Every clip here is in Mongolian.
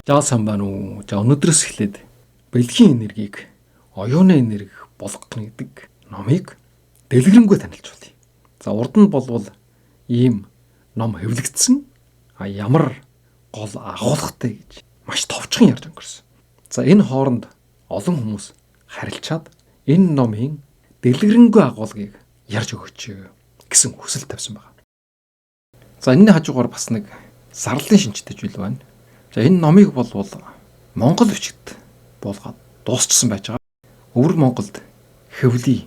За сайн байна уу? За өнөөдрөөс эхлээд бэлгийн энергийг оюуны энерги болгох гэдэг номыг дэлгэрэнгүй танилцуулъя. За урд нь болвол ийм ном хэвлэгдсэн. А ямар гол агуулгатай гэж маш товчхон ярьж өнгөрсөн. За энэ хооронд олон хүмүүс харилцаад энэ номын дэлгэрэнгүй агуулгыг ярьж өгөөч гэсэн хүсэл тавьсан байна. За энэний хажуугаар бас нэг зарлалын шинжтэй зүйл байна. За энэ номыг болвол Монгол бичигт буулгаад дуусчихсан байж байгаа. Өвөр Монголд хэвлэе,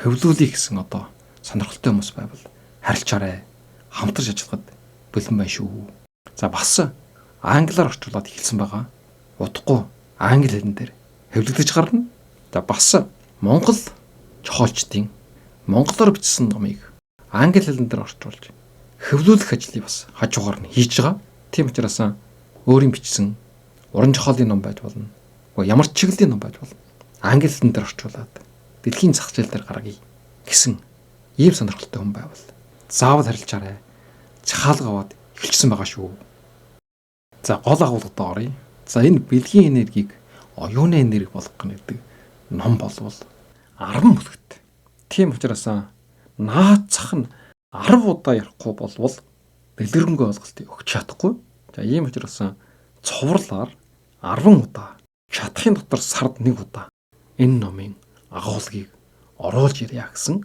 хэвлүүлье гэсэн одоо сонирхолтой хүмүүс байвал харилцаарай. Хамтарч ажиллахад бэлэн байна шүү. За бас англиар орчуулад эхэлсэн байгаа. Удахгүй англи хэлэн дээр хэвлэгдэж гарна. За бас Монгол жохоолчдын монголоор бичсэн номыг англи хэлэн дээр орчуулж хэвлүүлэх ажлыг бас хажуугаар нь хийж байгаа. Тийм учраас өөрийн бичсэн уран зохиолын ном байж болно. Гэхдээ ямар ч чиглэлийн ном байж болно. Англи хэлэн дээр орчуулад дэлхийн зах зээл дээр гаргая гэсэн ийм сонирхолтой хүн байвал заавал харилцаарай. Захаалга аваад эхэлчихсэн байгаа шүү. За гол агуулгад оръё. За энэ бэлгийн энергийг оюуны энерги болгох гэдэг ном болвол 10 бүлэгт. Тийм учраас наацах нь 10 удаа ярихгүй болвол дэлгэрэнгүй ойлголтыг өгч чадахгүй. За ийм учраас цоврлаар 10 удаа чадахын дотор сард нэг удаа энэ номын агуулгыг оруулж ирье гэсэн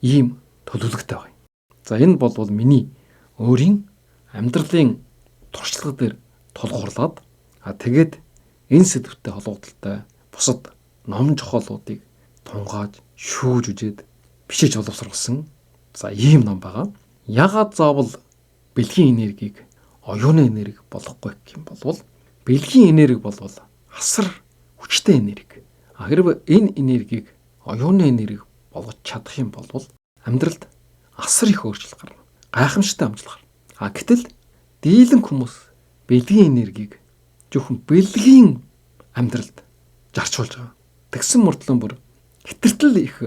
ийм төлөвлөгөөтэй байна. За энэ болвол миний өөрийн амьдралын туршлага дээр тулгуурлаад тэгээд энэ сэдвтэй холбогдлолтой бусад ном зохиолуудыг тунгааж шүүж үжээд бичиж боловсруулсан. За ийм ном байгаа. Ягаад заавал бэлгийн энергийг оюуны энерги болгохгүй гэх юм болвол бэлгийн энерги болвол асар хүчтэй энерги. А хэрвээ энэ энергийг оюуны энерги болгож чадах юм бол амьдралд асар их өөрчлөлт гарна. Гайхамшигтай амжилт гарна. А гэтэл дийлэнх хүмүүс бэлгийн энергийг зөвхөн бэлгийн амьдралд зарчуулж байгаа. Тэгсэн мөртлөө бүр хэтэртэл их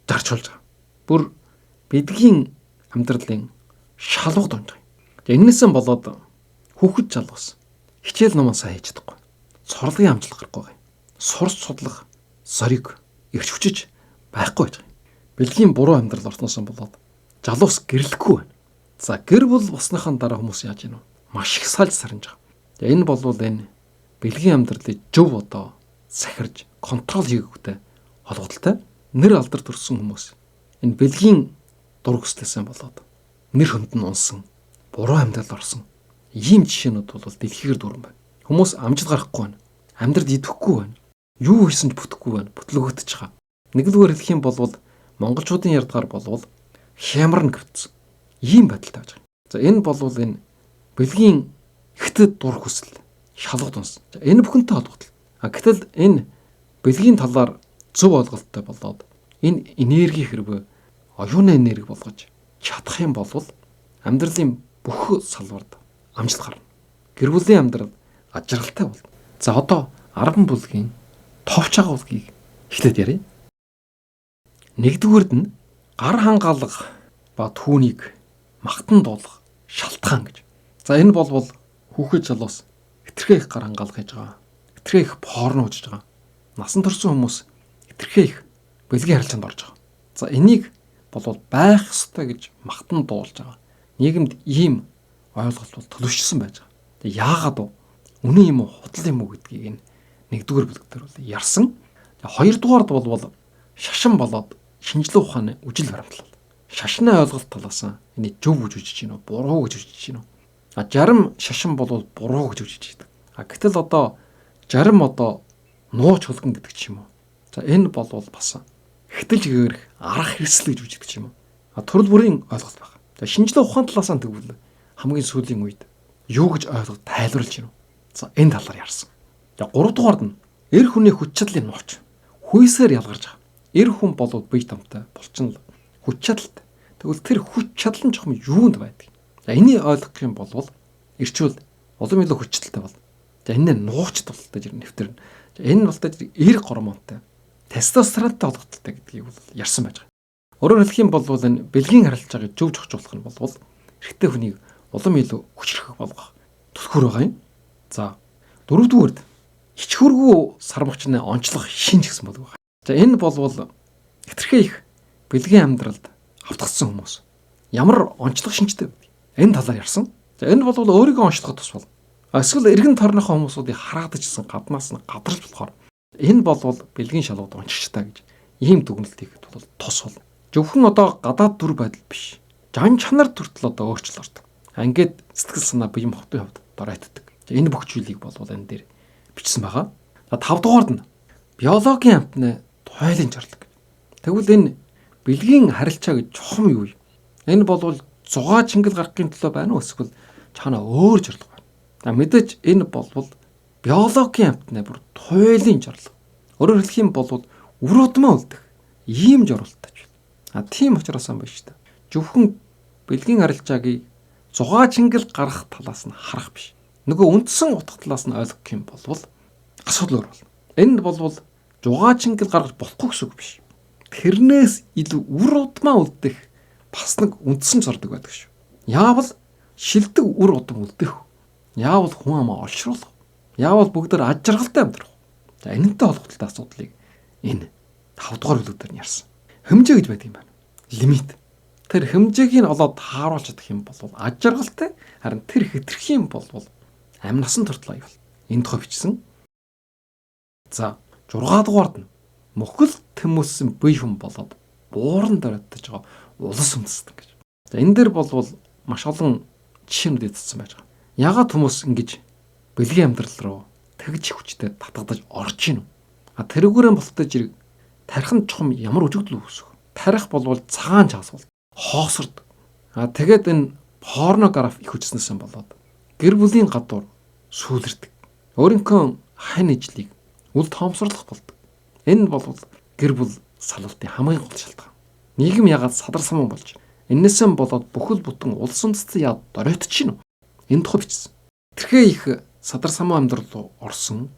зарчуулж байгаа. Бүр бэлгийн амьдралын шалгууд унж байгаа. Эннээсээ болоод хүүхэд залуус хичээл номоо сайн хийж чадахгүй. Сурлагын амжилт гарахгүй байгаа. Сурч судлах зориг эрч хүчиж байхгүй байж байгаа. Бэлгийн буруу амьдрал орсноос болоод залуус гэрлэхгүй байна. За гэр бүл болсныхон дараа хүмүүс яаж гинэ вэ? Маш их салж саранж байгаа. Энэ болвол энэ бэлгийн амьдралыг зөв одоо сахирж контрол хийгээгүй холбоотой. Нэр алдар төрсэн хүмүүс энэ бэлгийн дур хүслээсээ болоод нэр хүнд нь унсан, буруу амьдрал орсон. Ийм жишээнүүд бол дэлхийгээр дүүрэн байна. Хүмүүс амжилт гаргахгүй байна. Амьдралд идэвхгүй байна. Юу хийсэн ч бүтэхгүй байна. Бүтлгөгдөж байгаа. Нэг л үгээр хэлэх юм бол монголчуудын ярьдгаар болвол хямар нь гөвдсөн. Ийм байдалтай байж байгаа. За энэ болвол энэ бэлгийн ихтэй дур хүсэл шалгууд унсан. За энэ бүхэнтэй холбоотой. А гэтэл энэ бэлгийн талаар зөв ойлголттой болоод энэ энерги хэрвээ оюуны энерги болгож чадах юм бол амьдралын бүх салбарт амжилт гарна. Гэр бүлийн амьдрал аз жаргалтай болно. За одоо 10 бүлгийн товч агуулгыг эхлээд ярья. Нэгдүгээрд нь гар хангаалга ба түүнийг магтан дуулах шалтгаан гэж. За энэ болвол хүүхэд залуус хэтэрхий их гар хангаалга хийж байгаа. Хэтэрхий их порно үзэж байгаа. Насан турсан хүмүүс хэтэрхий их бэлгийн харилцаанд орж байгаа. За энийг болвол байх ёстой гэж магтан дуулж байгаа. Нийгэмд ийм ойлголт бол төлөвшсөн байж байгаа. Тэгээ яагаад вэ? Үнэн юм уу, худал юм уу гэдгийг энэ нэгдүгээр бүлэг дээр бол ярьсан. Хоёрдугаард болвол шашин болоод шинжлэх ухааны үжил баримтлал. Шашны ойлголт талаас энийг зөв гэж үжиж гинөө, буруу гэж үжиж гинөө. А жарим шашин болвол буруу гэж үжиж байдаг. А гэтэл одоо жарим одоо нууц хөлгөн гэдэг ч юм уу. За энэ болвол бас хэтэлж гээрэх арга хэрэгсэл гэж үжигдэх юм уу. А төрөл бүрийн ойлголт байна. За шинжлэх ухаан талаас нь тэгвэл хамгийн сүүлийн үед юу гэж ойлгож тайлбарлаж байна вэ? За энэ талаар ярьсан. За 3 дугаард нь эр хүний хүч чадлын нууц. Хүйсээр ялгарч байгаа. Эр хүн болоод бие тамтай булчин хүч чадалтай. Тэгвэл тэр хүч чадал нь чухам юунд байдаг? За энийг ойлгох юм бол эрчүүл улам илүү хүч чадалтай бол. За энэ нууц тултай жир нэвтэрнэ. За энэ болтой жир эрг гормонтой тестостеронтой холбоотой гэдгийг бол ярьсан байж байгаа. Өөрөөр хэлэх юм бол энэ бэлгийн харилцааг зөв зохицуулах нь бол эрэгтэй хүнийг улам илүү хүчрэх болгох түлхүүр байгаа юм. За Дөрөвдүгээрд ичхүргүү сармагчны онцлог шинж гэсэн бүлэг байна. За энэ болвол хэтэрхий их бэлгийн амьдралд автгацсан хүмүүс ямар онцлог шинжтэй байдаг. Энэ талаар ярьсан. За энэ бол өөрийгөө онцлоход тус бол. Эсвэл эргэн тойрныхоо хүмүүсүүдийг хараадажсэн гаднаас нь гадарч болохоор энэ болвол бэлгийн шалгууд онцлогчтой гэж ийм дүгнэлт хийхэд бол тус бол. Зөвхөн одоо гадаад дүр байдал биш. Жан чанар төртөл одоо өөрчлөлт ордог. Ингээд сэтгэл санаа биеийн мохтын хувьд доройтдог. Энэ бүх зүйлийг болвол энэ дээр бичсэн байгаа. За 5 дугаард нь биологийн амтны туйлын жорлог. Тэгвэл энэ бэлгийн харилцаа гэж чухам юу юм? Энэ болвол зугаа чингэл гаргахын төлөө байна уу эсвэл чаана өөр жорлого байна. За мэдээж энэ болвол биологийн амтны бүр туйлын жорлого. Өөрөөр хэлэх юм бол үр удмаа үлдэх ийм жоролттой ч. А тийм учраас юм байна шүү дээ. Зөвхөн бэлгийн харилцааг зугаа чингэл гаргах талаас нь харах биш. Нөгөө үндсэн утга талаас нь ойлгох юм болвол асуудал өөр болно. Энэ болвол зугаа чингэл гаргаж болохгүй гэсэн үг биш. Тэрнээс илүү үр удмаа үлдэх бас нэг үндсэн зордог байдаг шүү. Яавал шилдэг үр удам үлдэх. Яавал хүн амаа олшруулах. Яавал бүгдээр аж аргалтай амьдрах. За энэнтэй холбоотой асуудлыг энэ 5 дугаар бүлэг дээр нь ярьсан. Хэмжээ гэж байдаг юм байна. Лимит. Тэр хэмжээг нь олоод тааруулж чадах юм бол аж аргалтай, харин тэр хэтэрхий юм бол амь насан туртлаа аюул. Энэ тухай бичсэн. За 6 дугаард нь мөхөл тэмүүлсэн бие хүн болоод бууран доройтож байгаа улс үндэстэн гэж. За энэ дээр болвол маш олон жишээнүүд эзэлсэн байж байгаа. Ягаад хүмүүс ингэж бэлгийн амьдрал руу тэгж их хүчтэй татагдаж орж ийн вэ? А тэрүүгээрээ болтож зэрэг тархинд чухам ямар өжигдөл үүсэх. Тарих болвол цагаан чаас бол хоосорд. А тэгээд энэ порнограф их хүчснээс болоод гэр бүлийн гадуур сүүлэрдэг. Өөрийнхөө хань ижлийг үл тоомсорлох болдог. Энэ бол гэр бүл салалтын хамгийн гол шалтгаан. Нийгэм ягаад садар саман болж энэсээ болоод бүхэл бүтэн улс үндэстэн яад доройтож чинь үү? Энэ тухай бичсэн. Тэрхээ их садар саман амьдрал руу орсон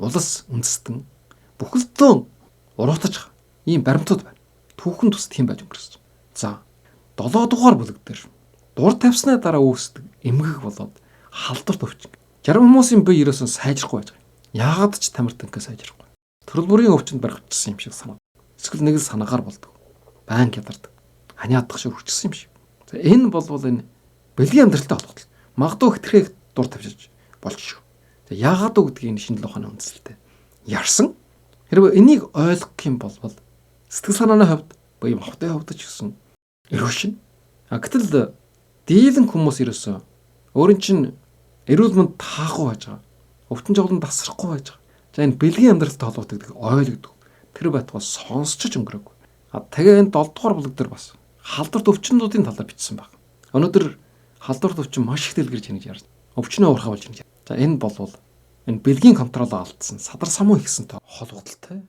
улс үндэстэн бүхэлдээ уруутаж ийм баримтууд байна. Түүхэн төс тийм байж өнгөрсөн. За 7 дугаар бүлэг дээр дур тавьсны дараа үүсдэг эмгэг болоод халдварт өвчин. Зарим хүмүүсийн бие ерөөсөн сайжрахгүй байж байгаа. Яагаад ч тамиртанхаа сайжрахгүй. Төрөл бүрийн өвчнөд баригдчихсан юм шиг санаа. Эсвэл нэг л санаагаар болдог. Баян ядардаг. Ханиадах шиг хүчсэн юм шиг. За энэ болвол энэ бэлгийн амьдралтай холбоотой. Магадгүй хэтэрхий дур тавьж болж шүү. За яагаад уу гэдгийг энэ шинжлэх ухааны үндсэлтэй ярьсан. Хэрвээ энийг ойлгох юм бол сэтгэл санааны хувьд буюу мохтой хувьд ч гэсэн эрүүшин. А гэтэл дийлэн хүмүүс ерөөсөө өөрийн чинь эрүүл мэнд таахгүй байж байгаа. Өвчин жовлон тасрахгүй байж байгаа. За энэ бэлгийн амьдралтай холбоотой гэдгийг ойлгодог. Тэр байтугай сонсч ч өнгөрөөгүй. А тэгээ энэ 7 дугаар бүлэг дээр бас халдварт өвчнүүдийн талаар бичсэн баг. Өнөөдөр халдварт өвчин маш их дэлгэрж байна гэж ярьж. Өвчнөө уурхай болж байна. За энэ болвол энэ бэлгийн контролоо алдсан садар самуу ихсэнтэй холбогдолтой.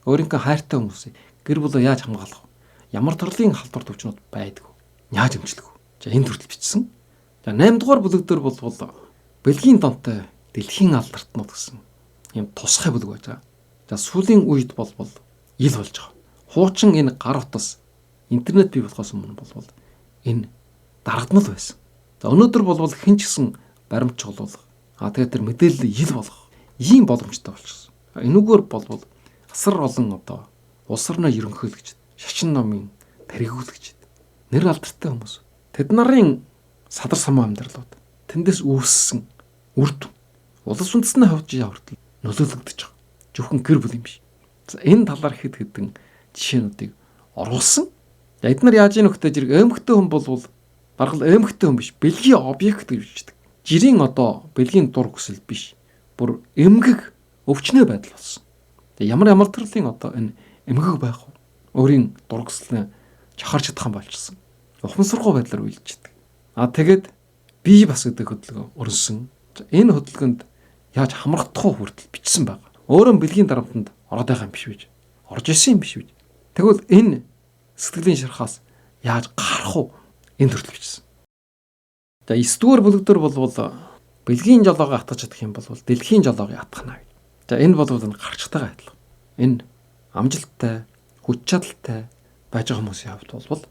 Өөрийнхөө хайртай хүмүүсийг гэр бүлээ яаж хамгаалах вэ? Ямар төрлийн халдварт өвчнүүд байдаг вэ? Яаж эмчлэх вэ? За энэ төрөл бичсэн. За 8 дугаар бүлэг дээр болвол бэлгийн донтой дэлхийн алдартнууд гэсэн ийм тусгай бүлэг байж байгаа. За сүүлийн үед болвол ил болж байгаа. Хуучин энэ гар утас интернет бий болохоос өмнө болвол энэ дарагдмал байсан. За өнөөдөр болвол хэн ч гэсэн баримт чуглуулах. А тэгээд тэр мэдээлэл ил болгох ийм боломжтой болчихсон. Энүүгээр болвол асар олон одоо улс орноо ерөнхийлөгч, шашин номын тэргүүлэгч, нэр алдартай хүмүүс. Тэд нарын садар самуу амьдралууд тэндээс үүссэн үр дүн улс үндэстний хувьд яа хүртэл нөлөөлөгдөж байгаа. Зөвхөн гэр бүл юм биш. За энэ талаар хэд хэдэн жишээнүүдийг оруулсан. Эднэр яаж ийм нөхдөж зэрэг эмхтэй хүн болвол бараг л эмхтэй хүн биш, бэлгийн объект гэж бичдэг. Жирийн одоо бэлгийн дур хүсэл биш. Бүр эмгэг өвчнөө байдал болсон. Тэгээ ямар ямар төрлийн одоо энэ эмгэг байх вэ? Өөрийн дур хүслээ чахарч чадах юм болчихсон. Ухамсаргүй байдлаар үйлчдэг. А тэгээд бие бас гэдэг хөдөлгөөн өрнсөн. Энэ хөдөлгөөнд яаж хамрагдах уу хүртэл бичсэн байна. Өөрөө бэлгийн дарамтанд ороод байгаа юм биш үү? Орж исэн юм биш үү? Тэгвэл энэ сэтгэлийн шархаас яаж гарах уу? Энэ төрөл бичсэн. За 9 дугаар бүлэг дээр болвол бэлгийн жолоогоо атгах чадах юм бол дэлхийн жолоогоо атгах гэж. За энэ болвол энэ гарчтайгаа адилхан. Энэ амжилттай, хүч чадалтай байж байгаа хүмүүсийн хувьд бол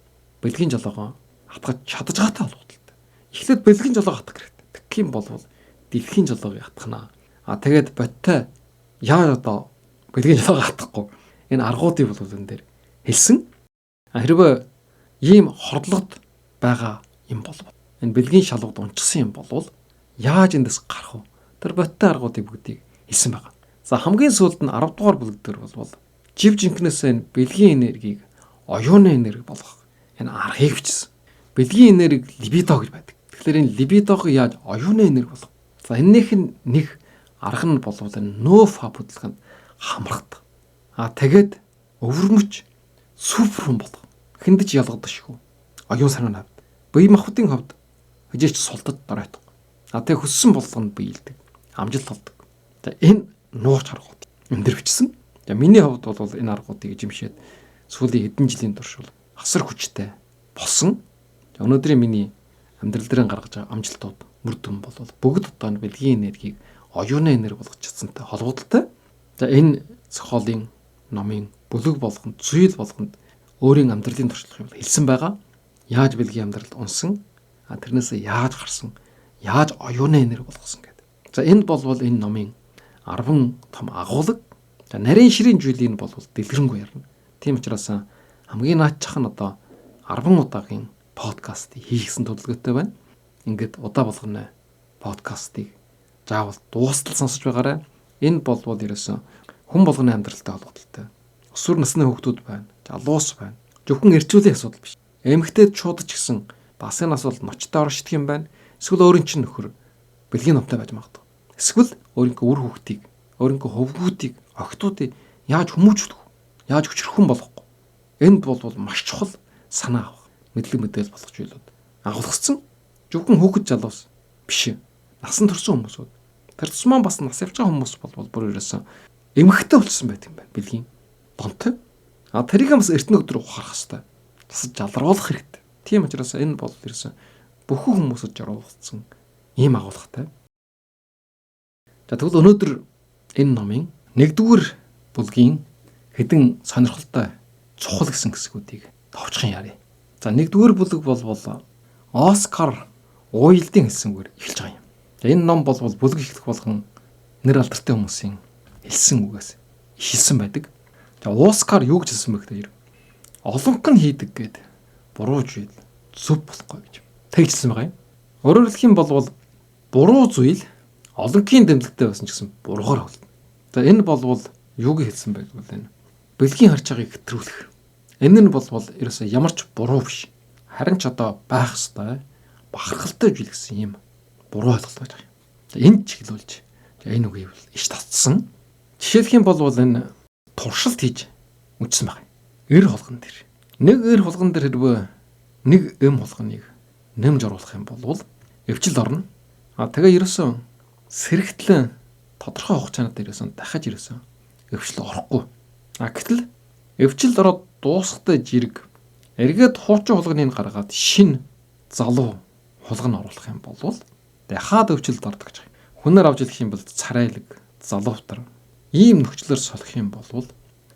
бэлгийн жолоогоо атгах чадаж байгаатай холбоотой. Эхлээд бэлгийн жолоогоо атгах хэрэгтэй. Тэгэх юм бол дэлхийн жолоогоо атгана. Тэгээд бодтой яаж одоо бэлгийн шалгаа гатахгүй энэ аргуудыг бол энэ дээр хэлсэн. Хэрвээ ийм хордлогод байгаа юм бол энэ бэлгийн шалгууд унчсан юм бол яаж эндээс гарах вэ? Тэр бодтой аргуудыг бүгдийг хэлсэн байгаа. За хамгийн сүүлд нь 10 дугаар бүлэг дээр бол жив жинкнээс энэ бэлгийн энергийг оюуны энерги болгох энэ аргыг бичсэн. Бэлгийн энерги либидо гэж байдаг. Тэгэхээр энэ либидог яаж оюуны энерги болгох? За энэнийх нь нэг арга нь болвол энэ нөөфа бүдлэг нь хамрахдаг. Тэгээд өвөрмөч супер хүн болох. Хэндэж ялгадашгүй. Оюун санааны хувьд, бие махбодын хувьд хижээч сулдад доройтох. Тэг хүссэн болгонд биелдэг. Амжилт олдог. За энэ нууц аргууд энэ дэр бичсэн. За миний хувьд бол энэ аргуудыг эзэмшээд сүүлийн хэдэн жилийн турш бол асар хүчтэй болсон. Өнөөдрийн миний амьдрал дээр гаргаж байгаа амжилтууд үр дүн бол бүгд одоо энэ бэлгийн энергийг оюуны энерги болгож чадсантай холбоотой. За энэ зохиолын номын бүлэг болгонд, зүйл болгонд өөрийн амьдралын туршлагыг хэлсэн байгаа. Яаж бэлгийн амьдралд унсан, тэрнээсээ яаж гарсан, яаж оюуны энерги болгосон гэдэг. За энэ болвол энэ номын 10 том агуулга. За нарийн ширийн зүйлийг бол дэлгэрэнгүй ярина. Тийм учраас хамгийн наадчих нь одоо 10 удаагийн подкастыг хийхсэн төлөвлөгөөтэй байна. Ингээд удаа болгоно подкастыг заавал дуустал сонсож байгаарай. Энэ болвол ерөөсөн хүн болгоны амьдралтай холбоотой. Өсвөр насны хүүхдүүд байна, залуус байна. Зөвхөн эрчүүлийн асуудал биш. Эмэгтэйд шууд ч гэсэн басын нас бол ночтой оршдог юм байна. Эсвэл өөрийн чинь нөхөр бэлгийн номтой байж магадгүй. Эсвэл өөрийнхөө үр хүүхдийг, өөрийнхөө хөвгүүдийг, охидуудыг яаж хүмүүжүүлэх вэ? Яаж хүчрхэн болгох вэ? Энд бол маш чухал санаа авах, мэдлэг мэдээлэл болгох зүйлүүд агуулгдсан. Зөвхөн хүүхэд залуус биш. Насан турсан хүмүүсүүд. Тэр тусмаа бас нас явж байгаа хүмүүс бол бүр ерөөсөн эмэгтэй болсон байх юм байна. Бэлгийн донтой. Тэрийг бас эртний өдөр ухаарах хэрэгтэй. Бас жалруулах хэрэгтэй. Тийм учраас энэ бол ерөөсөн бүхэн хүмүүсд жаргуулсан ийм агуулгатай. За тэгвэл өнөөдөр энэ номын 1-р бүлгийн хэдэн сонирхолтой чухал гэсэн хэсгүүдийг товчхон ярья. За 1-р бүлэг бол Оскар Уайлдын хэлсэн үгээр эхэлж байгаа юм. За энэ ном бол бүлэг эхлэх болгон нэр алдартай хүмүүсийн хэлсэн үгээс эхэлсэн байдаг. За Оскар юу гэж хэлсэн бэ гэхээр олонх нь хийдэг гээд буруу зүйл зөв болохгүй гэж тэгжсэн байгаа юм. Өөрөөр хэлэх юм бол буруу зүйл олонхын дэмжлэгтэй байсан ч гэсэн буруугаар холдно. За энэ болвол юуг хэлсэн бэ гэвэл энэ бэлгийн харж байгааг хэтрүүлэх. Энэ нь болвол ерөөсөө ямар ч буруу биш. Харин ч одоо байх ёстой бахархалтай зүйл гэсэн юм буруу ойлголт байж байгаа юм. За энд чиглүүлж энэ үгийг иш татсан. Жишээлх юм бол энэ туршилт хийж үндсэн байна. Эр хулган дээр. Нэг эр хулган дээр хэрвээ нэг эм хулганыг нэмж оруулах юм бол эвчил орно. Тэгээ ерөөсөн сэрэгтлэн тодорхой хугацаанд ерөөсөн дахиж ерөөсөн эвчил орохгүй. Гэтэл эвчил ороод дуусахтай жирэг эргээд хуучин хулганыг гаргаад шин залуу хулган оруулах юм бол дахиад өвчлөлд ордог гэж байгаа. Хүнээр авч ирэх юм бол царайлаг, залуутар ийм нөхцлөөр солих юм бол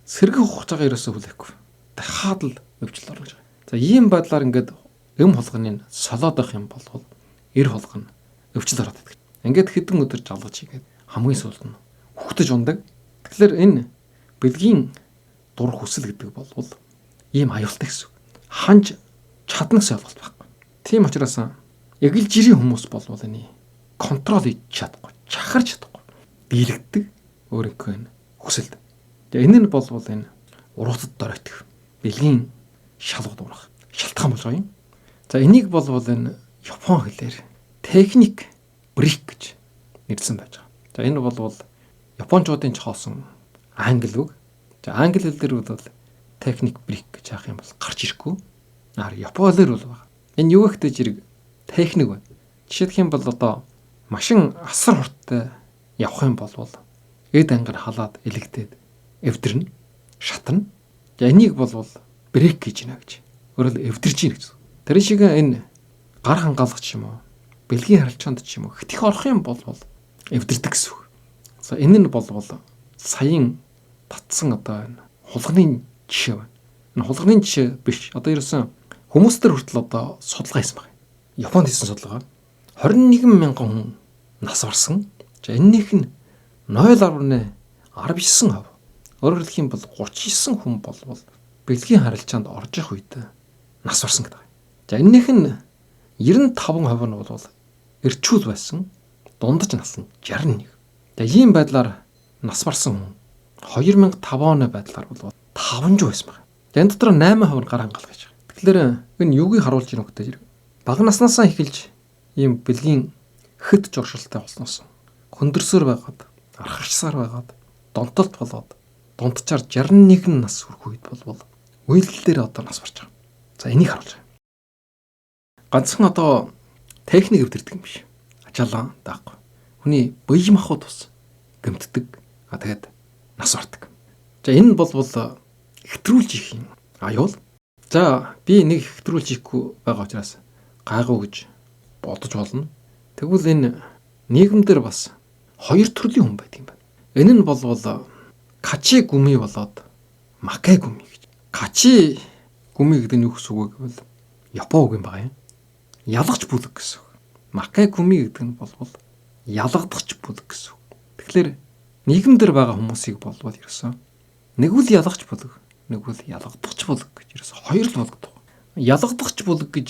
сэргэн хугацаагаа ерөөсөө хүлээхгүй. Дахиад л өвчлөл орно гэж байгаа. За ийм байдлаар ингээд эм хулганыг солиод байх юм бол эр хулган өвчл ороод идэг. Ингээд хэдэн өдөр жалгаж хийгээд хамгийн сүүлд нь хөхтөж ундаг. Тэгэхээр энэ бэлгийн дур хүсэл гэдэг бол ийм аюултай гэсэн үг. Ханж чадна гэсэн ойлголт байхгүй. Тийм учраас эгэл жирийн хүмүүс болвол энэ контрол хийж чадахгүй, чахарч чадахгүй. Дийлэгддэг өөрийнхөө энэ хүсэлд. Тэгээ энэ нь болвол энэ уруудад доройтох бэлгийн шалгууд урах шалтгаан болж байгаа юм. За энийг болвол энэ Япон хэлээр техник брик гэж нэрлсэн байж байгаа. За энэ болвол японочдын чоосон англи үг. За англи хэл дээр бол техник брик гэж хаах юм бол гарч ирэхгүй. Япон хэлээр бол байгаа. Энэ юу гэхтэй зэрэг техник байна. Жишээлх юм бол одоо машин асар хурдтай явах юм бол эд ангар халаад элэгдээд эвдэрнэ, шатна. За энийг болвол брейк гэж байна гэж. Өөрөөр эвдэрж гин гэж. Тэр шиг энэ гар хангаалах ч юм уу, бэлгийн харилцаанд ч юм уу хэтих орох юм бол эвдэрдэг гэсэн үг. За энэ нь болвол саяын татсан одоо энэ хулганы жишээ байна. Энэ хулганы жишээ биш. Одоо ерөөсөн хүмүүс төр хүртэл одоо судалгаа хийсэн байна. Японд хийсэн судалгаа. 21 мянган хүн нас барсан. За энэнийх нь 0.19%. Өөрөөр хэлэх юм бол 39 хүн болвол бэлгийн харилцаанд орж явах үед нас барсан гэдэг. За энэнийх нь 95% нь бол эрчүүл байсан. Дундаж нас нь 61. За ийм байдлаар нас барсан хүн 2005 оны байдлаар бол 500 байсан байна. За энэ дотор 8% нь гар хангаал гэж байгаа. Тэгэхээр энэ юуг харуулж ирэх вэ гэдэг бага наснаасаа эхэлж ийм бэлгийн хэд жоршилтай болсноос хөндөрсөр байгаад, архарчсаар байгаад, донтолт болоод дунджаар 61 нас хүрэх үед болвол үйлдэлээр одоо нас барж байгаа. За энийг харуулж байгаа. Ганцхан одоо техник өвдөрдөг юм биш. Ачаалаа даахгүй. Хүний бие махбод бас гэмтдэг. А тэгээд нас бардаг. За энэ болвол хэтрүүлж их юм. Аюул. За би нэг хэтрүүлж ихгүй байгаа учраас гайгүй гэж бодож болно. Тэгвэл энэ нийгэмдэр бас хоёр төрлийн хүн байдаг юм байна. Энэ нь болвол качи гүми болоод макай гүми гэж. Качи гүми гэдэг нь юу гэсэн үг вэ гэвэл Япон үг юм байна. Ялгч бүлэг гэсэн үг. Макай гүми гэдэг нь болвол ялгадагч бүлэг гэсэн үг. Тэгэхээр нийгэмдэр байгаа хүмүүсийг болвол ерөөсөө нэг үл ялгч бүлэг, нэг үл ялгадагч бүлэг гэж ерөөсөө хоёр л бүлэг. Ялгадагч бүлэг гэж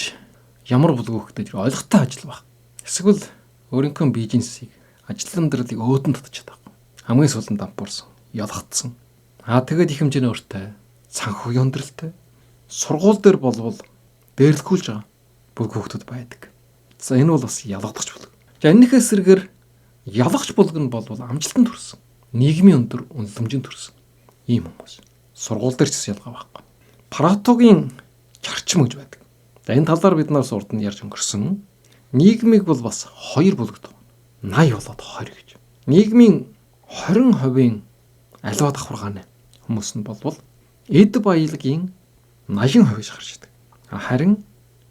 ямар бүлэг вэ гэдэг ойлгохтой ажил баг. Эсвэл өөрийнхөө бизнесийг, ажил амьдралыг өөдөн татчих чадахгүй. Хамгийн сүүлд нь дампуурсан, ялгагдсан. Аа тэгээд их хэмжээний өөртэй санхүүгийн хүндрэлтэй. Сургууль дээр болвол дээрлэхүүлж байгаа бүлэг хүүхдүүд байдаг. За энэ бол бас ялгадагч бүлэг. За энэнийхээ эсрэгээр ялгагч бүлэг нь болвол амжилтанд хүрсэн. Нийгмийн өндөр үнэлэмжинд хүрсэн ийм хүмүүс. Сургууль дээр ч гэсэн ялгаа байхгүй. Паратогийн чарчим гэж байдаг. За энэ талаар бид нар сурд нь ярьж өнгөрсөн. Нийгмийг бол бас хоёр бүлэгт 80 болоод 20 гэж. Нийгмийн 20%-ийн аливаа давхаргааны хүмүүс нь болвол эд баялагын 80% гарч идэг. Харин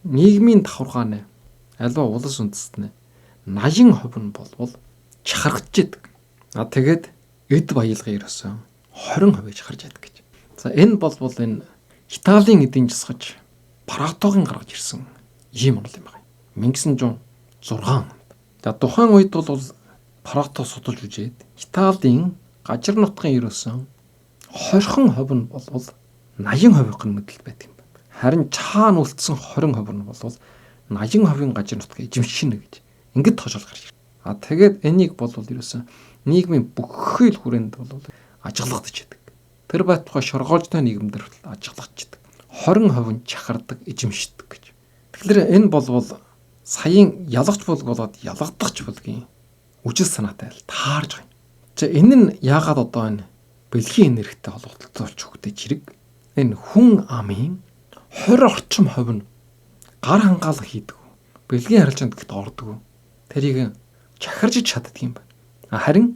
нийгмийн давхаргааны аливаа улс үндэстний 80% нь болвол чахаргаж идэг. А тэгээд эд баялагын ерөөсөө 20% гарч идэг гэж. За энэ болвол энэ Италийн эдийн засгаж Паратогийн гаргаж ирсэн ийм онол юм байна. 1906 онд. За тухайн үед бол Парато судалж үзээд Италийн гажир нутгийн ерөөсөн 20% нь болвол 80% нь мэдлэлт байдаг юм байна. Харин чаана үлдсэн 20% нь болвол 80%-ын гажир нутгийг эзэмшинэ гэж ингэж тооцоол гарч ирв. А тэгээд энийг болвол ерөөсөн нийгмийн бүхий л хүрээнд бол ажиглагдаж идэг. Тэр байтугай шоргоолжтой нийгэмдэр ажиглагдчихдаг. 20% нь чахардаг, эзэмшдэг гэж. Тэгэхээр энэ болвол саяын ялгч бүлэг болоод ялгадагч бүлгийн үжил санаатай л таарж байгаа юм. За энэ нь яагаад одоо энэ бэлгийн энергитэй холбогдолтой болж өгдөж хэрэг энэ хүн амын 20 орчим хувь нь гар хангаалга хийдэг. Бэлгийн харилцаанд гэхэд ордог. Тэрийг чахарж чаддаг юм байна. Харин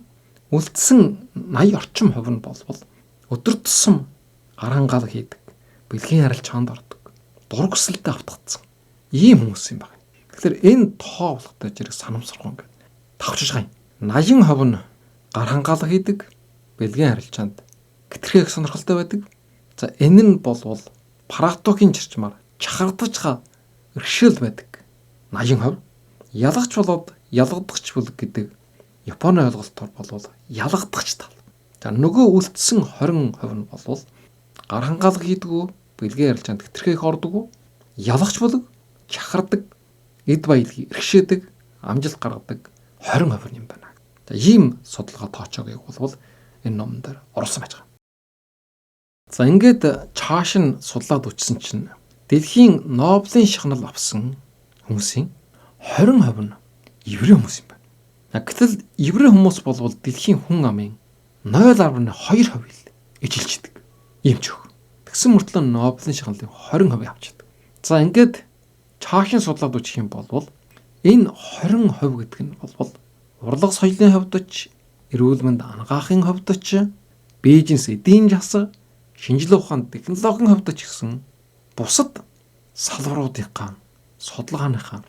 үлдсэн 80 орчим хувь нь болвол өдөр тусам гар хангаалга хийдэг. Бэлгийн харилцаанд ордог. Дур хүсэлтэд автагдсан. Ийм хүмүүс юм байна. Тэгэхээр энэ тоо болготой зэрэг санамсаргүй ингээд тавчж байгаа юм. 80% нь гар хангаалга хийдэг, бэлгийн харилцаанд гэтэрхийх сонирхолтой байдаг. За энэ нь болвол Паратогийн чирчмаар чахардаж бэрхшээл байдаг. 80%. Ялгч болоод ялгадагч бүлэг гэдэг Японы ойлголтоор болвол ялгадагч тал. За нөгөө үлдсэн 20% нь болвол гар хангаалга хийдгүү, бэлгийн харилцаанд гэтэрхийх ордоггүй, ялгч бүлэг, чахардаг, эд баялагийг бэрхшээдэг, амжилт гаргадаг 20% юм байна. За ийм судалгаа тоочоогийг болвол энэ номон дээр оруулсан байж байгаа. За ингээд чааш нь судлаад үчсэн чинь дэлхийн Нобелийн шагнал авсан хүмүүсийн 20% нь еврей хүмүүс юм байна. Гэтэл еврей хүмүүс болвол дэлхийн хүн амын 0.2% л эжилждэг. Ийм ч өг. Тэгсэн мөртлөө Нобелийн шагналыг 20% авчдаг. За ингээд чаашин судлаад үчих юм болвол энэ 20% гэдэг нь болвол урлаг соёлын хувьд ч, эрүүл мэнд анагаахын хувьд ч, бизнес эдийн засаг, шинжилгээ ухаан, технологийн хувьд ч гэсэн бусад салбаруудынхаа судалгааныхаа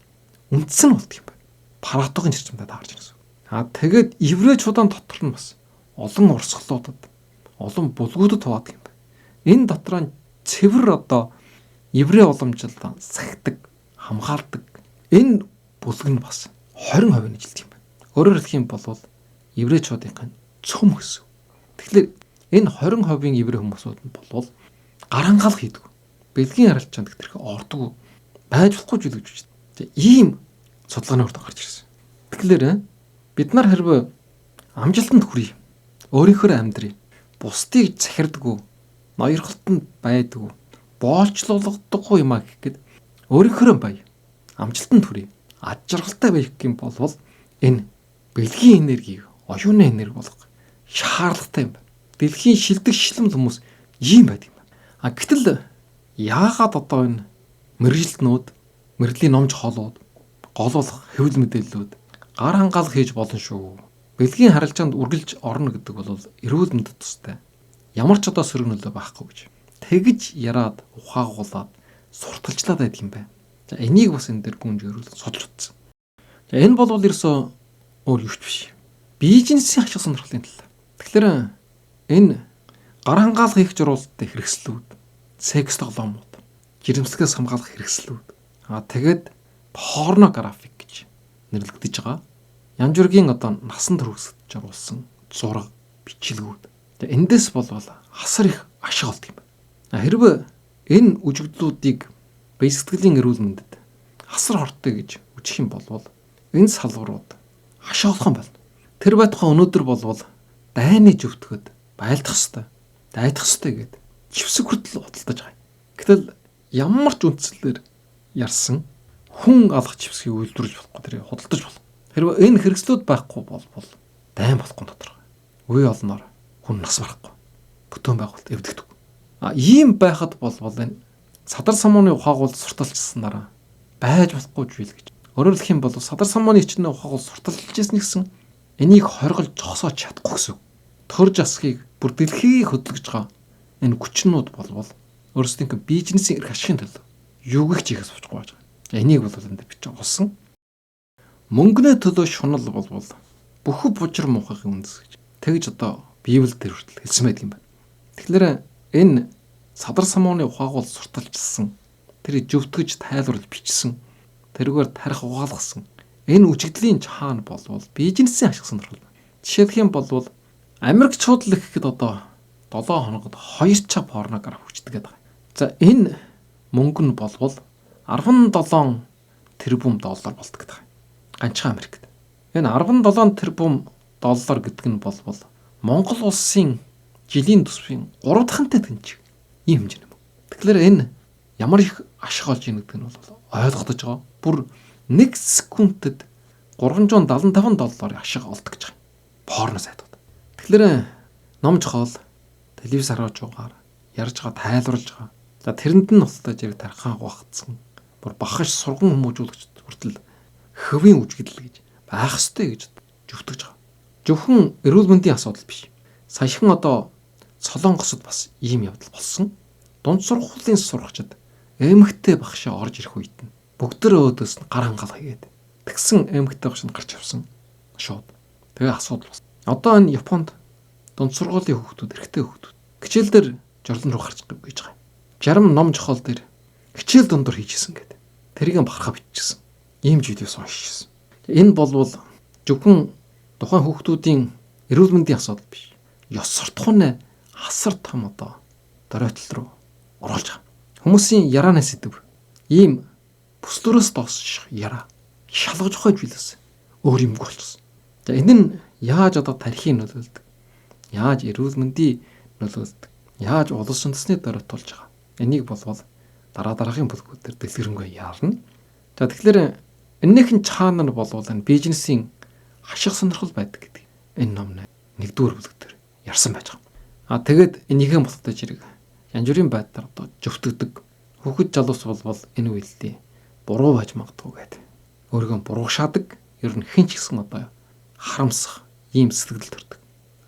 үндсэн нь болдог юм байна. Паратогийн чирчмэд таарч ирсэн. Аа тэгээд еврейчүүдийн дотор нь бас олон урсгалуудад, олон бүлгүүдэд хуваадаг юм байна. Энэ дотор нь цэвэр одоо еврей уламжлал сахидаг, хамгаалдаг. Энэ бүлэг нь бас 20% нэжилдэг юм байна. Өөрөөр хэлэх юм бол еврейчүүдийн цөм гэсэн. Тэгэхээр энэ 20% еврей хүмүүсүүд нь болвол гар хангаалга хийдэг. Бэлгийн харилцаанд тэрхээ ордог байж болохгүй зүйл гэж байна. Ийм судалгааны үр дүн гарч ирсэн. Тэгэхээр бид нар хэрвээ амжилтанд хүрье, өөрийнхөө амьдрий, бусдыг захирдаггүй, ноёрхолтонд байдаггүй, боолчлуулгадаггүй юм а гэх гээд өөрийнхөө бай, амжилтанд хүрье, ад жаргалтай байх юм болвол энэ бэлгийн энергийг оюуны энерги болгох шаардлагатай юм байна. Дэлхийн шилдэг шилэмэл хүмүүс ийм байдаг юм байна. А гэтэл яагаад одоо энэ мэргэжилтнүүд, мэргэжлийн номж хоолууд, голуулах хэвлэл мэдээллүүд гар хангаалга хийж болно шүү. Бэлгийн харилцаанд үргэлж орно гэдэг бол эрүүл мэндэд тустай. Ямар ч одоо сөрөг нөлөө байхгүй гэж. Тэгж яраад ухаагуулад сурталчлаад байдаг юм байна. За энийг бас энэ дээр гүнж өрүүлэн судалж утсан. За энэ бол ерөөсөө өөр юу ч биш. Бизнесийн ашиг сонирхлын талаар. Тэгэхээр энэ гар хангаалга хийх журвалтай хэрэгслүүд, секс тоглоомууд, жирэмслэгээс хамгаалах хэрэгслүүд. Аа тэгээд порнографик гэж нэрлэгдэж байгаа. Янз бүрийн одоо насан турш жаруулсан зураг, бичлэгүүд. Эндээс болвол асар их ашиг олдог юм байна. Хэрвээ энэ үжигдлүүдийг бие сэтгэлийн эрүүл мэндэд асар хортой гэж үжих юм болвол энэ салбарууд ашиг олох юм байна. Тэр байтугай өнөөдөр болвол дайны зөвтгөд байлдах ёстой, дайдах ёстой гэд чивсэг хүртэл худалдаж байгаа. Гэтэл ямар ч үндслээр ярьсан хүн алах чивсгийг үйлдвэрлэж болохгүй, тэр худалдаж болохгүй. Хэрвээ энэ хэрэгслүүд байхгүй болбол дайн болохгүй тодорхой. Үе олноор хүн нас барахгүй. Бүтэн байгуулалт эвдэгдэг. А ийм байхад болвол энэ садар самууны ухаагуул сурталчилсанараа байж болохгүй зүйл гэж. Өөрөөр хэлэх юм бол садар самууны ичнэ ухаагуул сурталчилж ирсэн гэсэн энийг хоригдож зогсоож чадахгүй гэсэн. Төр засгийг бүр дэлхийг хөдөлгөж байгаа энэ хүчнүүд болвол өөрсдийнх нь бизнесийн эрх ашигын төлөө юуг ч хийхээс буцахгүй байж байгаа. Энийг бол энэ дээр бичиж олсон. Мөнгөний төлөө шунал болвол бүхэн бужир муухайгийн үндэс гэж. Тэгж одоо Библиэл дээр хүртэл хэлсэн байдаг юм байна. Тэгэхээр энэ садар самууны ухаагуул сурталчилсан, тэр зөвтгөж тайлбарлаж бичсэн, тэрүүгээр тарих угаалгасан энэ үжигдлийн чаана болвол бизнесийн ашиг сонирхол байна. Жишээлх юм бол Америкчууд л гэхэд одоо 7 хоногод 2 чав порнограф хүчдэг гэдэг. За энэ мөнгө нь болвол 17 тэрбум доллар болдог гэдэг. Ганцхан Америкт. Энэ 17 тэрбум доллар гэдэг нь болвол Монгол улсын жилийн төсвийн 3 дахьтай тэнцэх ийм хэмжээ юм. Тэгэхээр энэ ямар их ашиг олж ийн гэдэг нь бол ойлгогдож байгаа. Бүр 1 секундэд 375 долларын ашиг олдог гэж байгаа. Порно сайтууд. Тэгэхээр номж хоол телевиз харуулж байгаагаар ярьж байгаа, тайлбарлаж байгаа. За тэрэнд нь тусдаа зэрэг тархаа гуахцсан. Бүр бахаж сурган хүмүүжүүлэгч хүртэл хэвийн үжигдэл гэж байх ёстой гэж зөвтгөж байгаа. Зөвхөн эрүүл мэндийн асуудал биш. Саяхан одоо Солонгосод бас ийм явдал болсон. Дунд сургуулийн сурагчид эмэгтэй багшаа орж ирэх үед нь бүгд өөдөөс нь гар хангаал хийгээд тэгсэн эмэгтэй багш нь гарч явсан шууд. Тэгээ асуудал болсон. Одоо энэ Японд дунд сургуулийн хүүхдүүд, эрэгтэй хүүхдүүд хичээл дээр жорлон руу гарч гэж байгаа. Жарам ном жохол дээр хичээл дундуур хийжсэн гэдэг. Тэрийг бахархаа биччихсэн. Ийм зүйлээс уншижсэн. Энэ болвол зөвхөн тухайн хүүхдүүдийн эрүүл мэндийн асуудал биш. Ёс суртахууны асар том одоо доройтол руу оруулж байгаа. Хүмүүсийн ярааны сэдв ийм бүслөрөөс доосчих яраа шалгаж ухаж зүйлээс өөр юмгүй болчихсон. За энэ нь яаж одоо тархийг нөлөөлдөг? Яаж эрүүл мэндийг нөлөөлдөг? Яаж улс үндэсний доройтолж байгаа? Энийг болвол дараа дараагийн бүлгүүд дээр дэлгэрэнгүй ярна. За тэгэхээр энэнийх нь чаана нь болвол энэ бизнесийн ашиг сонирхол байдаг гэдэг энэ ном нэгдүгээр бүлэг дээр ярьсан байж байгаа. А тэгээд энийхэн болтой зэрэг янз бүрийн байдлаар одоо зөвтгдөг. Хүүхэд залуус болвол энэ үйлдэл буруу байж магадгүй гэдэг. Өөрийгөө буруугшаадаг. Ер нь хэн ч гэсэн одоо харамсах ийм сэтгэл төрдөг.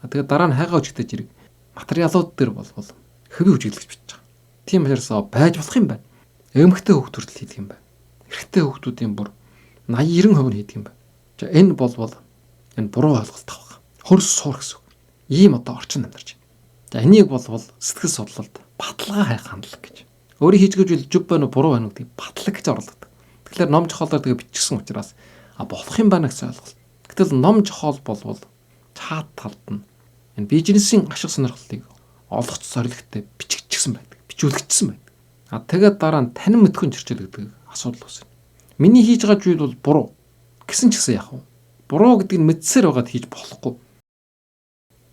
А тэгээд дараа нь хайгаа үжигтэй зэрэг материалууд дээр болвол хэвийн үжиглэж бичиж байгаа. Тийм учраас байж болох юм байна. Эмэгтэй хүүхд хүртэл хийдэг юм байна. Эрэгтэй хүүхдүүдийн бүр 80 90% нь хийдэг юм байна. За энэ болвол энэ буруу ойлголт авах. Хөрс суур гэсэн үг. Ийм одоо орчин амьдарч байна. За энийг болвол сэтгэл судлалд баталгаа хайх хандлага гэж. Өөрийн хийж гэж зөв байна уу буруу байна уу гэдгийг батлаг гэж орлогддог. Тэгэхээр ном жохоолоор тэгээ бичсэн учраас а болох юм байна гэсэн ойлголт. Гэтэл ном жохоол болвол чат талд нь Энэ бизнесийн ашиг сонирхлыг олох зорилготой бичигдчихсэн байдаг. Бичүүлэгдсэн байдаг. А тэгээд дараа нь танин мэдхүйн чөрчил гэдэг асуудал үүснэ. Миний хийж байгаа зүйл бол буруу гэсэн ч гэсэн яах вэ? Буруу гэдгийг мэдсээр байгаад хийж болохгүй.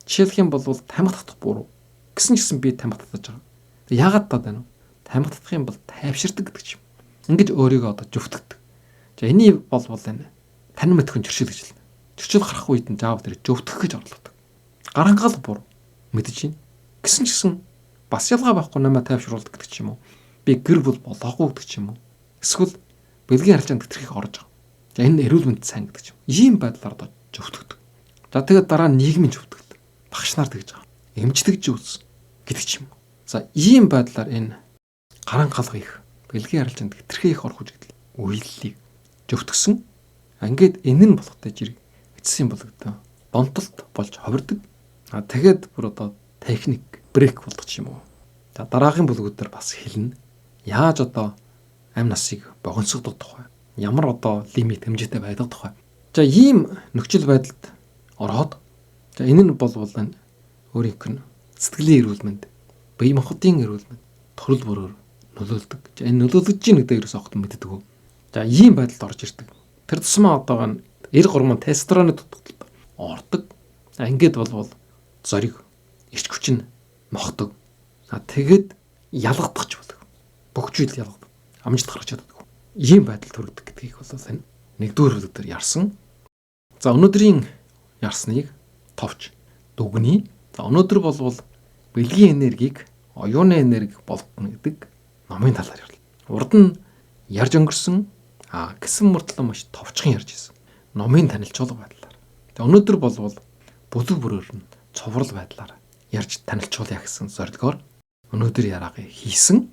Жишээлх юм бол тамхи татах буруу гэсэн ч гэсэн би тамхи татаж байгаа. Яагаад таад байна вэ? Тамхи татах юм бол тайвширдаг гэдэг ч юм. Ингэж өөрийгөө одоо зөвтгдөг. За энэний бол энэ танин мэдхүйн чөрчил гэж хэлнэ. Чөрчил гарах үед нь заавал тэр зөвтгөх гэж орлогодог. Гарангаал буруу мэдэж байна. Гэсэн ч гэсэн бас ялгаа байхгүй намайг тайвшруулдаг гэдэг ч юм уу. Би гэр бүл болоогүй гэдэг ч юм уу. Эсвэл бэлгийн харилцаанд хэтэрхий орж байгаа. За энэ эрүүл мэнд сайн гэдэг ч юм. Ийм байдлаар одоо зөвтгдөг. За тэгээд дараа нь нийгмийн зөвтгөл. Багш нар тэгж байгаа. Эмчилгэж үзсэн гэдэг ч юм уу. За ийм байдлаар энэ гаран галга их бэлгийн харилцаанд хэтэрхий их орох гэдэг үеиллийг зөвтгсөн. Ингээд энэ нь болохтой жирэг эцсийн булгадаа донтолт болж ховирдог. А тэгээд бүр одоо техник брейк болгох юм уу. За дараагийн бүлгүүдээр бас хэлнэ. Яаж одоо амь насыг богиносгодог тухай, ямар одоо лимит хэмжээтэй байдаг тухай. За ийм нөхцөл байдалд ороод за энэ нь болвол өөрийнх нь сэтгэлийн эрүүл мэнд, бие махбодын эрүүл мэнд төрөл бүрөөр нөлөөлдөг. За энэ нөлөөлөж чинь гэдэг ерөөсөө огт мэддэг үү. За ийм байдалд орж ирдэг. Тэр тусмаа одоо 90 гормон тестостероны дутагдалд ордог. За ингээд болвол зориг, эрч хүч нь мохдог. А тэгээд ялгадах ч болог. Бүх зүйл ялгадаг. Амжилт гаргаж чаддаг. Ийм байдал төрөгдөг гэдгийг бол энэ нэгдүгээр бүлэг дээр ярьсан. За өнөөдрийн ярьсныг товч дүгнэе. За өнөөдөр болвол бэлгийн энергийг оюуны энерги болгоно гэдэг номын талаар ярьлаа. Урд нь ярьж өнгөрсөн гэсэн мөртлөө маш товчхон ярьж ирсэн. Номын танилцуулга байдлаар. Тэгээ өнөөдөр болвол бүлэг бүрээр нь цоврал байдлаар ярьж танилцуулъя гэсэн зорилгоор өнөөдөр яриагаа хийсэн.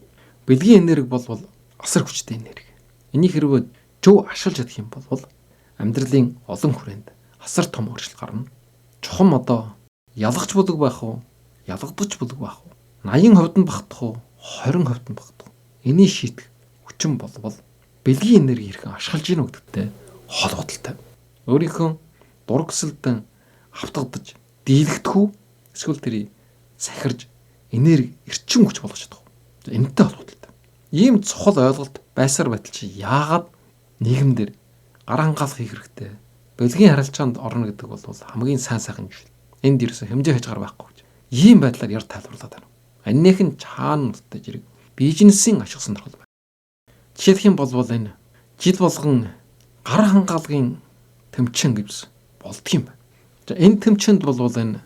Бэлгийн энерги болвол асар хүчтэй энерги. Энийг хэрвээ зөв ашиглаж чадах юм бол амьдралын олон хүрээнд асар том өөрчлөлт гарна. Чухам одоо ялгаж бүлэг байх уу? Ялгадаж бүлэг байх уу? 80% нь багтах уу? 20% нь багтах уу? Энийг шийдэх хүчин болвол бэлгийн энерги хэрхэн ашиглаж гинэ гэдэгтэй холбоотой. Өөрийнхөө дург хүсэлтэн автагдаж дийлэгдэх үү? Эсвэл тэрийг сахирж энерги эрчим хүч болгож чадах уу? Энэтэй холбоотой. Ийм цохол ойлголт байсаар байтал чи яагаад нийгэмдэр гар хангаалах хийх хэрэгтэй? Бэлгийн харилцаанд орно гэдэг бол хамгийн сайн сайхан зүйл. Энд ерөөсө хэмжээ хязгаар байхгүй гэж. Ийм байдлаар яр тайлбарлаад байна. Аннийх нь чаана үлдэж зэрэг бизнесийн ашиг сонирхол байна. Жишээлх юм бол энэ жил болгон гар хангаалгын тэмцээн гэж болдго юм байна. За энэ тэмцээнд бол энэ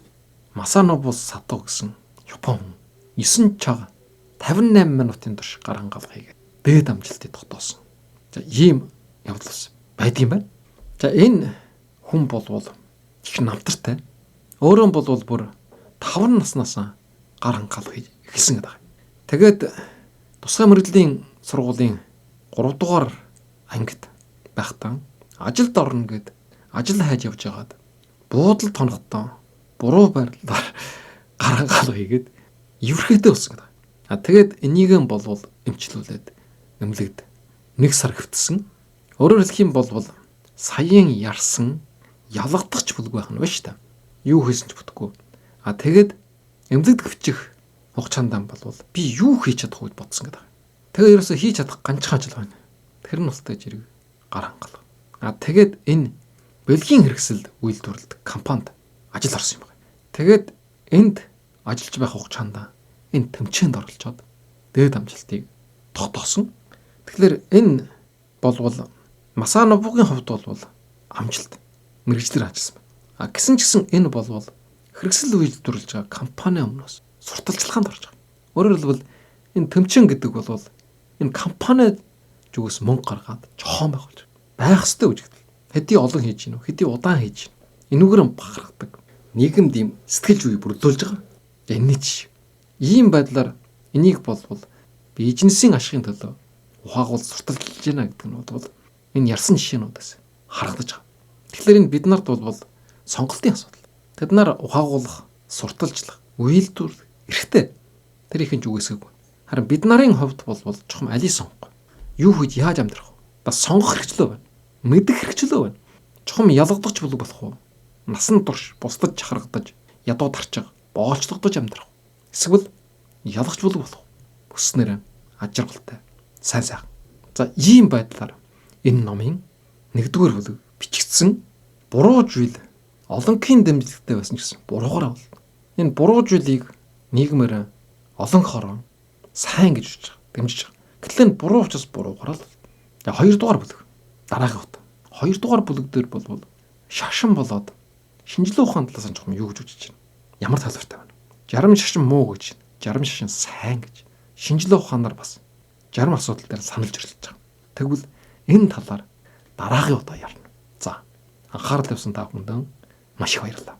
Масанобу Сато гэсэн Япон хүн 9 чаг 58 минутын турш гар хангаалга хийгээд дээд амжилтыг тогтоосон. За ийм явдал бас байдаг юм байна. За энэ хүн болвол их намтартай. Өөрөө болвол бүр 5 наснаас гар хангаалга хийж эхэлсэн гэдэг. Тэгээд тусгай мөрөгдлийн сургуулийн 3 дугаар ангид байхдаа ажилд орно гэд ажил хайж явж байгаад буудал тонохдоо буруу байрлалаар гар хангаалга хийгээд еврхээтэй болсон гэдэг. А тэгээд энийг нь болвол эмчлүүлээд эмнэлэгд 1 сар хэвтсэн. Өөрөөр хэлэх юм бол саяын ярьсан ялгадах ч бүлэг байх нь байна шүү дээ. Юу хийсэн ч бүтэхгүй. А тэгээд эмнэлэгд хэвчих хугацаанд болвол би юу хийж чадах вэ гэж бодсон гэдэг. Тэгээ ерөөсөө хийж чадах ганцхан ажил байна. Тэр нь ултай жирэг гар хангалга. А тэгээд энэ бэлгийн хэрэгсэл үйлдвэрлэдэг компанид ажил орсон юм байна. Тэгээд энд ажиллаж байх хугацаанд энэ тэмцээнд оролцоод дээд амжилтыг тогтоосон. Тэгэхээр энэ болвол Масанобугийн хувьд болвол амжилт мэргэжлэр ажилласан байна. А гисэн ч гэсэн энэ болвол хэрэгсэл үйлдвэрлэж байгаа компани өмнөөс сурталчилгаанд орж байгаа. Өөрөөр хэлбэл энэ тэмцээн гэдэг бол энэ компани зүгээс мөнгө гаргаад жохон байгуулж байх ёстой гэж хэлдэг. Хэдий олон хийж гинүү, хэдий удаан хийж гин. Энүүгээр нь бахархдаг. Нийгэмд ийм сэтгэл зүй бүрдүүлж байгаа. Энэний жишээ. Ийм байдлаар энийг болвол бизнесийн ашигын төлөө ухаагуул сурталчилж байна гэдэг нь бол энэ ярьсан жишээнүүдээс харагдаж байгаа. Тэгэхээр энэ бид нарт бол сонголтын асуудал. Тэд нар ухаагуулах, сурталчлах, үйлдвэрлэх эрхтэй. Тэр их нь үгээсээг. Харин бид нарын хувьд бол чухам алийг сонгох. Юу хийж яаж амьдрах вэ? Бас сонгох хэрэгчлөө байна. Мэдэх хэрэгчлөө байна. Чухам ялгадагч бүлэг болох уу? Насан турш бусдад чахаргадаж, Ядуу тарчиг, боолчлогдож амьдрах. Эсвэл ялгч бүлэг болох. Хүснээр аж аргалтай, сайн сайхан. За ийм байдлаар энэ номын 1-р бүлэг бичигдсэн. Буруу зүйл олонхын дэмжлэгтэй байсан ч гэсэн буруугаараа бол. Энэ буруу зүйлийг нийгмээр олонхороо сайн гэж үзэж байгаа, дэмжиж байгаа. Гэтэл энэ буруу учраас буруугаараа л. За 2-р бүлэг дараагийн хот. 2-р бүлэг дээр болвол шашин болоод шинжлэх ухааны талаас нь жоохон юу гэж үзэж байна? Ямар талбартай байна? Жарам шашин муу гэж, жарам шашин сайн гэж. Шинжлэх ухаанаар бас жарам асуудал дээр санал зөрлөж байгаа. Тэгвэл энэ талаар дараагийн удаа ярина. За анхаарал тавьсан та бүхэнд маш их баярлалаа.